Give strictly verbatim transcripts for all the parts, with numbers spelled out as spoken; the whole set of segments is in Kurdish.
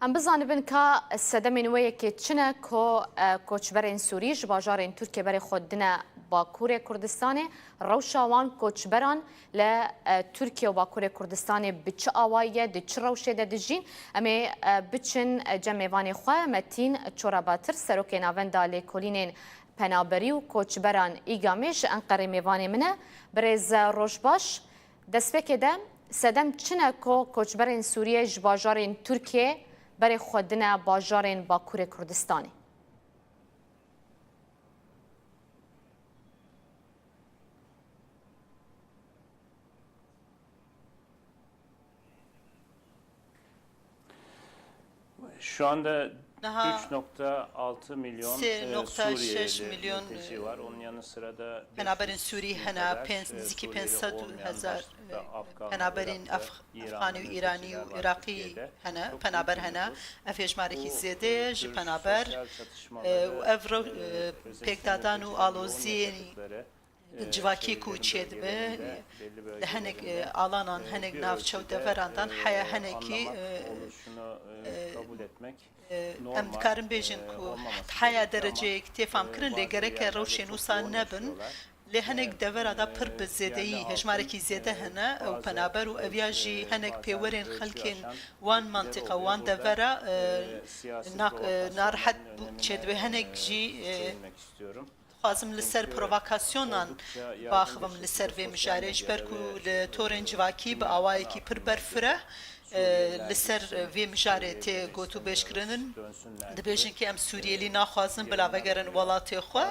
Em bizanibin ka sedemên wê yekê çi ne ku, e, koçberên Sûrî ji bajarên Tirkiyê berê xwe dine Bakurê Kurdistanê, rewşa wan koçberan li, e, Tirkiye û Bakurê Kurdistanê bi çi awayî ye, di çi rewşê de dijîn? Em ê, e, biçin, e, cem mêvanê xwe, Metîn Çorabatir, Serokê Navenda Lêkolînên Penaberî û Koçberan, îgamê, ji Enqerê mêvanê min e. Birêz, e, roj baş. Destpêkê de sedem çi ne ku koçberên Sûriyê ji bajarên Tirkiyê berê xwe dine bajarên Bakurê Kurdistanê? Şu anda Niha üç nokta altı milyon, e, sê nokta şeş Suriyeli milyon, mülteci var. Onun yanı sıra da penaberên Sûrî hene, pênc, nizîkî pênc sed û hezar, e, penaberên Af-, Afxanî û Îranî û Iraqî hene, penaber hene. Ev hêjmarekî zêde ye ji penaber, e, û ev rew-, e, pêkdadan û aloziyên civakî ku çêdibe, li hinek, e, alanan, hinek navçe û deveran dan heye hinekî, e, e, e, em dikarin bêjin ku heya dereceyek tê famkirin, lê gereke rewşên wisa nebin. Lê hinek devera de pir bi zêdeyî, hejmarekî zêde hene, ew penaber û eviya jî hinek pêwerên xelkên wan mantiqa, wan devera, e, nak-, e, narahet bû-, çêdibe. Hinek jî, e, dixwazim li ser provokasyonan biaxivim li ser vê mijarê, ji ber ku li torên civakî bi awayekî pir berfireh, e, li ser vê mijarê tê gotûbêj kirinin. Dibêjin ki em Sûriyelî naxwazin bila vegerin welatê xwe.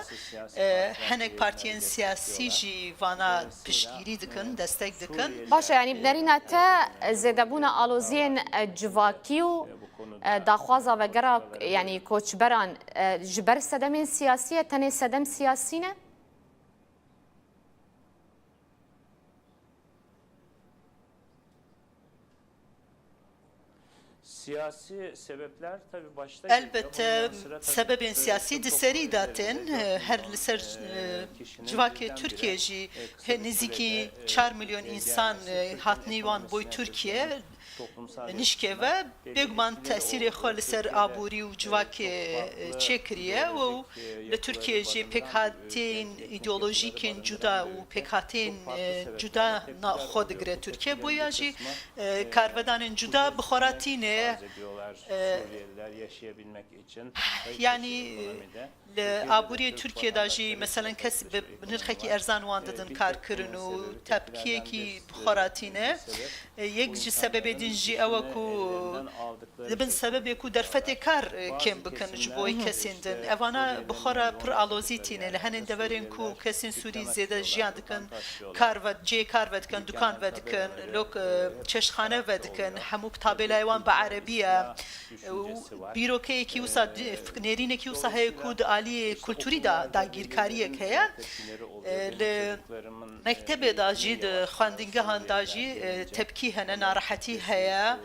E, hinek partiyên siyasî jî vana piştgirî dikin, destek dikin. Baş e, yanî bi nerîna te zêdebûna aloziyên, e, civakî û, e, daxwaza vegera, yanî koçberan, e, ji ber sedemên siyasî ye, tenê sedem siyasî ne? Siyasi sebepler tabii başta geliyor. Elbette, bunun yanı sıra tabii sebebên siyasî di serî de tên, her li ser, e, civakê Tirkiye jî, e, nizîkî çar milyon insan, e, hatnî wan boy Tirkiye, nişkeve, bêguman tesîrê xwe li ser aborî û civakê, e, çêkiriye û li Tirkiye jî pêkhateyên îdeolojîkên cuda û pêkhateyên, e, cuda na-, xwe digire Tirkiye. Boya jî, e, karvedanên cuda bi xwe re tîne, e, yanî, e, Li aboriyê Tirkiye de jî, meselen, kes bi nirxekî erzan wan didin karkirin û tepkiyekî bi xwe re tîne. Yek ji sebebê din jî ew e ku dibin sebebê ku derfetê kar, e, kêm bikin ji bo kesên din. Evana bi xwe re pir alozî tîne. Li henên deverên ku kesên Sûrî zêde jiyan dikin, kar ve, cihê kar vedikin, dukan vedikin, lok, e, çeşxane vedikin, hemû tabêlayê wan bi erebî ye. Û bîrokeyekî wisa, di-, fik-, nêrînekî wisa heye ku di aliyê kulturî de dagîrkariyek heye. E, li mektebê de jî, di xwendingehan de jî, e, tepkî hene, narahetî heye.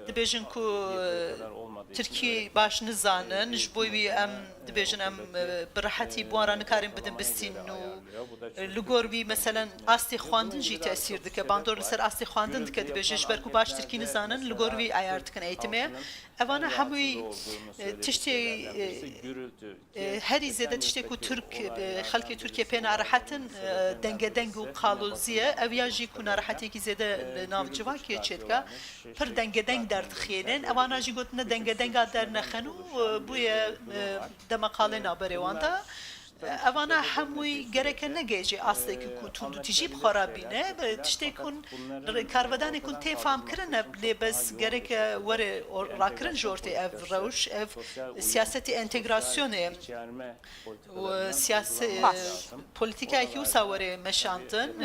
Dibêjin ku, e, Tirkî baş nizanin, ji bo wî em dibêjin em, e, bi rehetî bi wan re nikarin bidin bistînin û, e, li gor wî, meselen, astê xwendin jî tesîr dike, bandor li ser astê xwendin dike, dibêje ji ber ku baş Tirkî nizanin, li gor wî eyar dikin eğitimê. Evana hemûyî, e, tiştê, e, e, herî zêde tiştê ku Tirk, e, xelkê Tirkiye pê narehet in, e, dengedeng û qalozî ye. Ev ya jî ku narehetiyekî zêde li nav civakê çêdike, pir dengedeng derdixînin. Evana jî gotine dengedenga dernexin û, e, bûye, e, dema qalê navberê wan de. Evana hemûyî gereke negihêje astekî ku tundûtîjî bi xwe re bîne, tiştê ku karvedanê ku tê famkirin e, lê bes gereke were or-, rakirin ji ortê ev rewş, ev siyasetê entegrasyonê û siyase-, polîtîkayekî wisa were meşandin,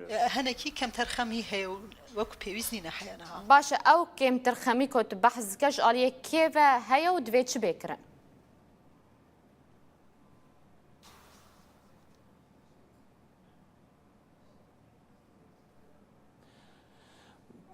e, hinekî kemterxemî heye û wekî pêwîst nîne heya niha. Baş e, ew kêmterxemî ku tu behs dike ji aliyê kê ve heye û divê çi bê kirin?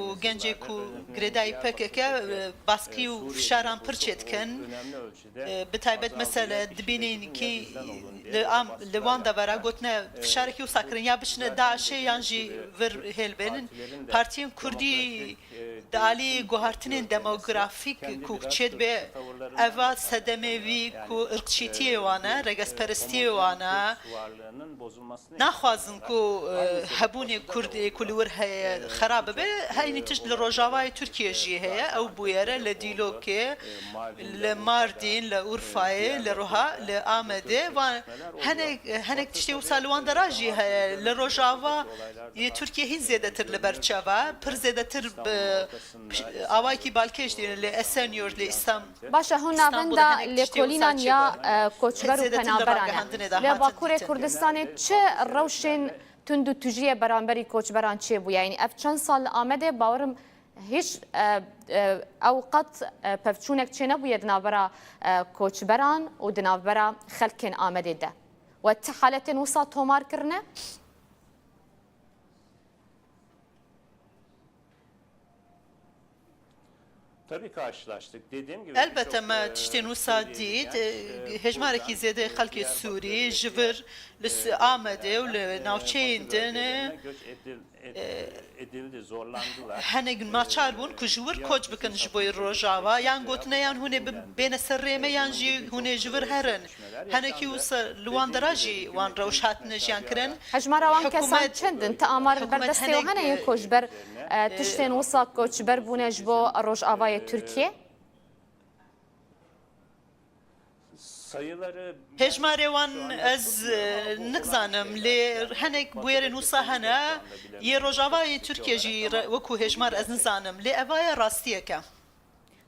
û gencê ku girêdayî P K K, e, baskî û fişaran pir çêdikin. E, bi taybet mesele dibînîn kî li am-, li wan devera gotine fişarekî wisa kirin ya biçine DAIŞê yan jî vir hêlbênin. Partiyên Kurdî di alî guhartinên demografîk ku çêdibe, eva sedemê wî ku irqçîtiyê wan e, regezperestiyê wan e. Naxwazin ku, e, hebûnê Kurdê ku li wir heye xera bibe. Heyînî tişt li rojavayê Tirkiyê jî heye. Ew bûyere li Dîlokê, li Mardîn, li Urfayê, li Roha, li Amedê. Van hinek, hinek tiştê wisa li wan dera jî heye. Li rojava yê Tirkiyê hîn zêdetir li ber çava. Pir zêdetir bi awayekî balkêş dînin li Esenyurt, li Îstanbul. Baş e, hûn Îstanbul navenda hinek tiştê wisa lêkolînan çêbû. Ya, e, koçber û Zêdetir li penaberan e. Ragihandinê de Li hatin Bakurê dîtin. Kurdistanê çi rewşên tund û tujî ye beramberî koçberan çêbûye? Yanî ev çend sal li Amedê bawerim hîç, e, e, ew qet, e, pevçûnek çênebûye di navbera, e, koçberan û di navbera xelkên Amedê de. We ti haletên wisa tomar kirine? Tabii karşılaştık. Dediğim gibi Elbette birçok, me e, tiştên wisa Suriyeli dît, genç, e, e, hejmarekî buradan zêde xelkê Diyarbakır, Sûrî ji vir li Amedê û li navçeyên din, e, göç edil-, edil-, edildi, zorlandılar. Hinek naçar bûn ku ji wir koç bikin ji bo Rojava, yan gotine yan hûn ê bi-, bêne ser rê me, yan jî hûn ê ji vir herin. Hinekî wisa li wan dera jî wan rewş hatine jiyan kirin. Hejmara wan kesan çend in? Ti amar li ber destê we hene yên koçber, e, tiştên wisa koçber bûne ji bo Rojavayê Tirkiyê? Hêjmarê wan ez, e, nizanim, lê hinek bûyerên wisa hene, yê Rojavayê Tirkiyê jî re-, wekû hêjmar ez nizanim, lê eva ye rastiyek e.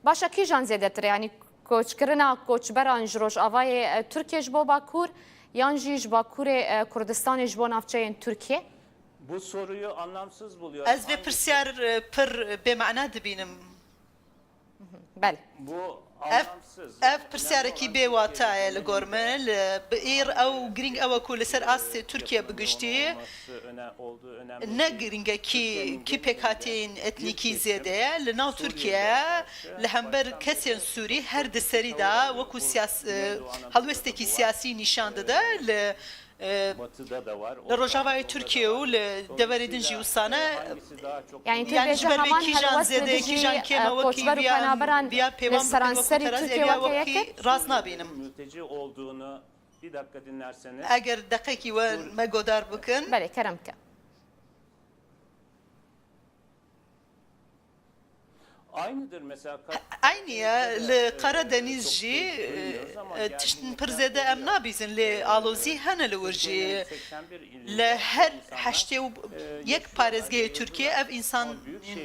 Baş e, kîjan zêdetir e? Yanî koçkirina koçberan ji Rojavayê, e, Tirkiyê ji bo Bakur yan jî ji Bakurê, e, Kurdistanê ji bo navçeyên Tirkiyê? Bu soruyu anlamsız buluyorum. Ez vê pirsyar, e, pir bêmana dibînim. Belê. Bu Ev, anlamsız, ev önemli pirsyarek olan bê wata ye li gor me. Li, bi êr ew girîng ew e ku li ser astê Tirkiye bi giştî ne girîng e kî, kî pêkhateyên etnîkî zêde ye. Li nav Tirkiye li hember kesên Sûrî her di serî de wekû siyas-, e, helwestekî siyasî nîşan dide. Li, e, li Rojavayê Tirkiye û li deverê din jî wisa ne. Yani, tu Yani, bêje ji ber vê heman kîjan helwest zêde, li dijî, kîjan kêm e, e, wekî koçber û viya, penaberan viya pêvan li seranserî bikin, Tirkiye weke yek e? Rast nabînim. Mülteci olduğunu bir dakika dinlerseniz. Eger deqekî we me godar bikin. Belê, kerem ke. Aynıdır mesela. Eynî ye li Qeredenîz jî, e, tiştin pir zêde em nabîzin, lê alozî hene li wir jî. Li her heştê û yek parêzgehê Tirkiye ev însan,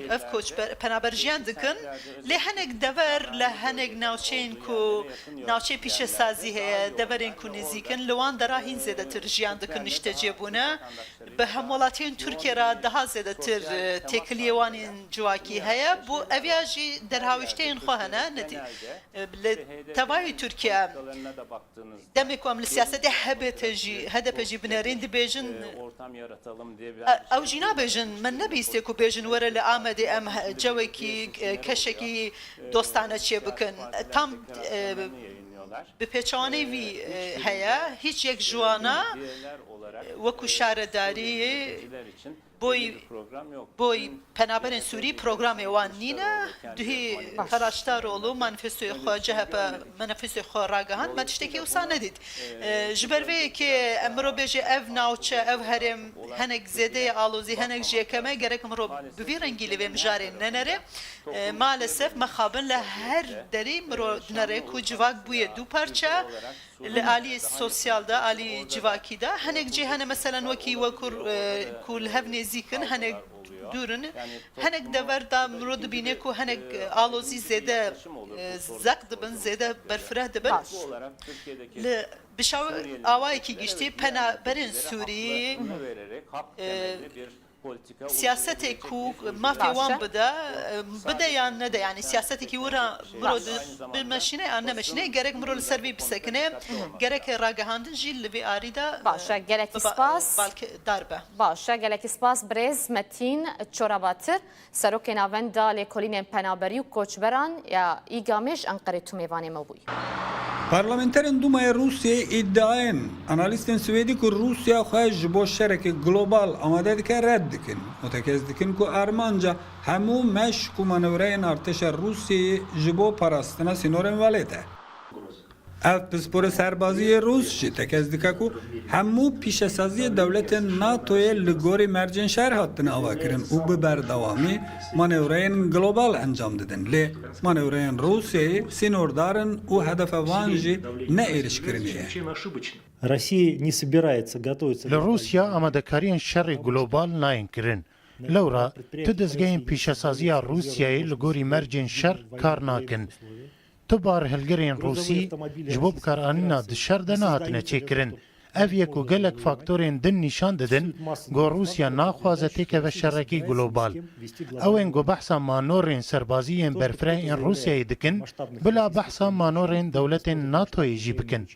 ev koçber, penaber jiyan dikin. Lê hinek dever li hinek navçeyên ku navçeyê pîşesazî heye, deverên ku nêzîk in, li wan dera hîn zêdetir jiyan dikin, niştecê bûne. Bi hemwelatiyên Tirkiye re daha zêdetir, e, têkiliyê wan ên civakî heye. Bû ev ya Jî derhawîşteyên xwe hene, netî-, li tevayî Tirkiye, demê ku em li siyasetê H B T jî, H D P jî binerîn, dibêjin, e, ew jî nabêjin, min nebihîstiye ku bêjin, were li Amedê em he-, cewekî, e, keşekî dostane çêbikin. Tam, e, bi pêçawanê vî, e, heye, hîç yek ji wana, e, wekû şaredariyê boy, boy penaberên Sûrî programê wan nîne. Duhî Karaçdaroğlu manifestoyê xwe, C H P manifestoyê xwe ragihand, me tiştekî wisa nedît. E, ji ber vê yekê em mirov bêje ev navçe, ev herêm hinek zêde ye alozî, hinek jî ye kem e, gerek mirov bi vî rengî li vê mijarê nenere. E, maalesef mexabin li her derî mirov dinere ku civak bûye du parça. Li alî sosyal de, alî civakî de, hinek cih hene, meselen wekî wekur, e, ku li hev nêzîk in, hinek dûr in, hinek dever de mirov dibîne ku hinek, e, alozî zêde, e, zeq dibin, zêde berfireh dibin. Baş. Li, bi şew-, awayekî giştî penaberên Sûrî, e, siyasetê ku mafê wan bide, bide yan nede, yanî siyasetekî wira mirov bimeşîne yan nemeşîne, gerek mirov li ser vî bisekine, gerek ragihandin jî li vî arî de, baş e, gelekî spas, balkdar be. Baş e gelekî spas birêz Metîn Çorabatir, Serokê Navenda Lêkolînên Penaberî û Koçberan ya Îgamê ji Enqerê tu mêvanê me bûyî. Parlamenterên Dûmayê Rûsyayê îdiayên analîstên Swêdî ku Rûsya xwe ji bo şerekê global amade dike red dikin û tekez dikin ku armanca hemû meşk û manewreyên artêşa Rûsyayê ji bo parastina sînorên welêt e. Ev pisporê serbazî yê Rûs jî tekez dike ku hemû pîşesaziyê dewletên NATOyê li gorî mercên şer hatine avakirin û bi berdewamî manewreyên global encam didin. Lê manewreyên Rûsyayê sînordar in û hedefa wan jî ne êrişkirinê ye. Россия не собирается готовиться. Li Rûsya amadekariyên şerê global nayên kirin. Lewra tu dezgehên pîşesaziya Rûsyayê li gorî mercên şer kar nakin. Tu bar hilgirên Rûsî ji bo bikaranîna di şer de nehatine çêkirin. Ev ye ku gelek faktorên din nîşan didin ku Rûsya naxwaze têkeve şerekî global. Ew ên ku behsa manorên serbazî yên berfireh ên Rûsyayê dikin, bila behsa manorên dewletên NATOyê jî bikin.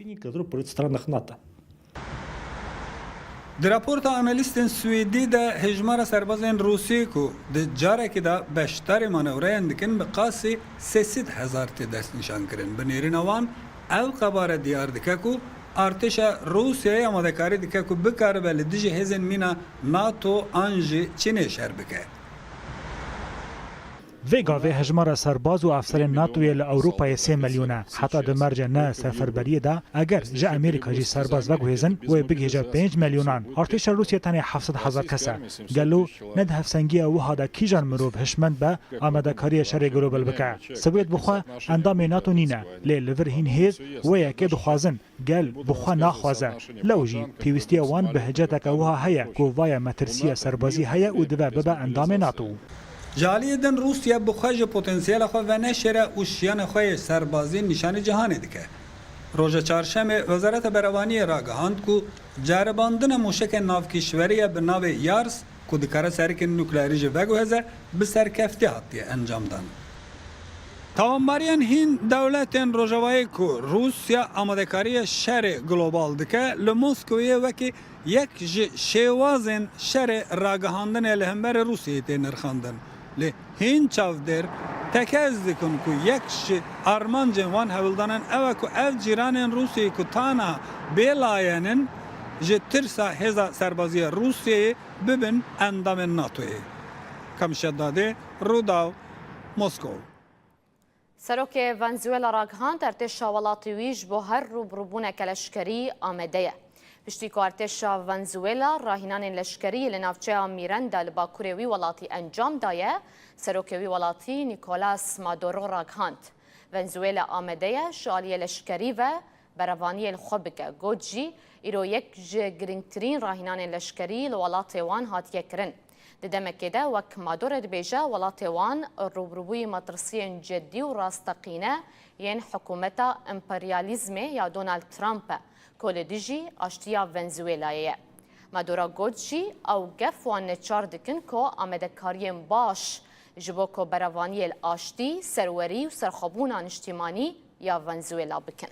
Di raporta analîstên Swêdî de hêjmara serbazên Rûsî ku di carekî de beşdarî manewreyan dikin, bi qasî sê sed hezar tê destnîşankirin. Bi nêrîna wan, ev qebare diyar dike ku artêşa Rûsyayê amadekarî dike ku bikaribe li dijî hêzên mîna NATO an jî Çînê şer bike. Vê gavê hejmara serbaz û efserên NATOyê li Ewropayê sê milyon e. Heta di mercê ne seferberiyê de, eger ji Amerîka jî serbaz veguhêzin, wê bigihêje pênc milyonan. Artêşa Rûsya tenê heft sed hezar kes e. Gelo ne di hevsengiya wiha de kîjan mirov hişmend be amadekariyê şerê global bike? Swêd bi xwe endamê NATO nîne, lê li vir hîn hêz wê yekê dixwazin. Gel bi xwe naxwaze. Lew jî pêwîstiya wan bi hiceteke wiha heye ku vaya metirsiya serbazî heye û dibe bibe endamê NATO. Ji aliyê din Rûsya bi xwe ji potansiyela xwe veneşêre û şiyana xwe yê serbazî nîşanî cîhanê dike. Roja çarşemê Wezareta Berevaniyê ragihand ku ceribandina mûşekên navkîşverî ye bi navê Yars ku dikare serikên nukleerî jî veguheze, bi serkeftî hatiye encamdan. Tawanbariyên hîn dewletên Rojavayê ku Rûsya amadekariyê şerê global dike, li Moskowê wekî yek ji şêwazên şerê ragihandinê li hemberî Rûsyayê tê nirxandin. Lê hîn çavdêr tekez dikin ku yek ji armancên wan hewldanan ew e ku ev cîranên Rûsyayê ku tana bêlayen in, ji tirsa hêza serbazî ya Rûsyayê bibin endamên NATOyê. Kamîl Şedadê, Rûdaw, Moskow. Serokê Venezuela ragihand, artêşa welatê wî ji bo her rûbirûbûneke leşkerî amade ye. Piştî ku artêşa Venezuela rahînanên leşkerî li navçeya Miranda li bakurê wî welatî encam daye, serokê wî welatî Nicolas Maduro ragihand, Venezuela amade ye ji aliyê leşkerî ve berevaniyê li xwe bike. Got jî, îro yek ji girîngtirîn rahînanên leşkerî li welatê wan hatiye kirin. Di demekê de, wek Maduro dibêje, welatê wan rûbirûbûyî metirsiyên cedî û rasteqîne yên hikûmeta emperyalîzmê ya Donald Trump e, ku li dijî aştiya Venezuelayê ye. Maduro got jî, ew gef wan neçar dikin ku amadekariyên baş Ji bo ku berevaniyê li aştî, serwerî û serxwebûna niştîmanî ya Venezuela bikin.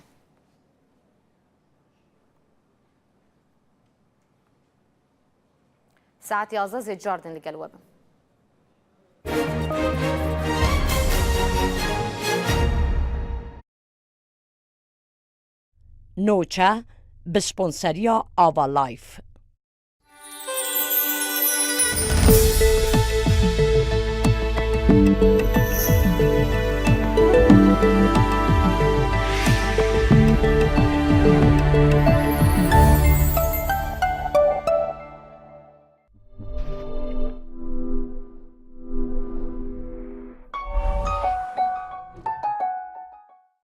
Saet yazdeh zê cardin li gel we bin. Noça bi sponseriya Ava Life.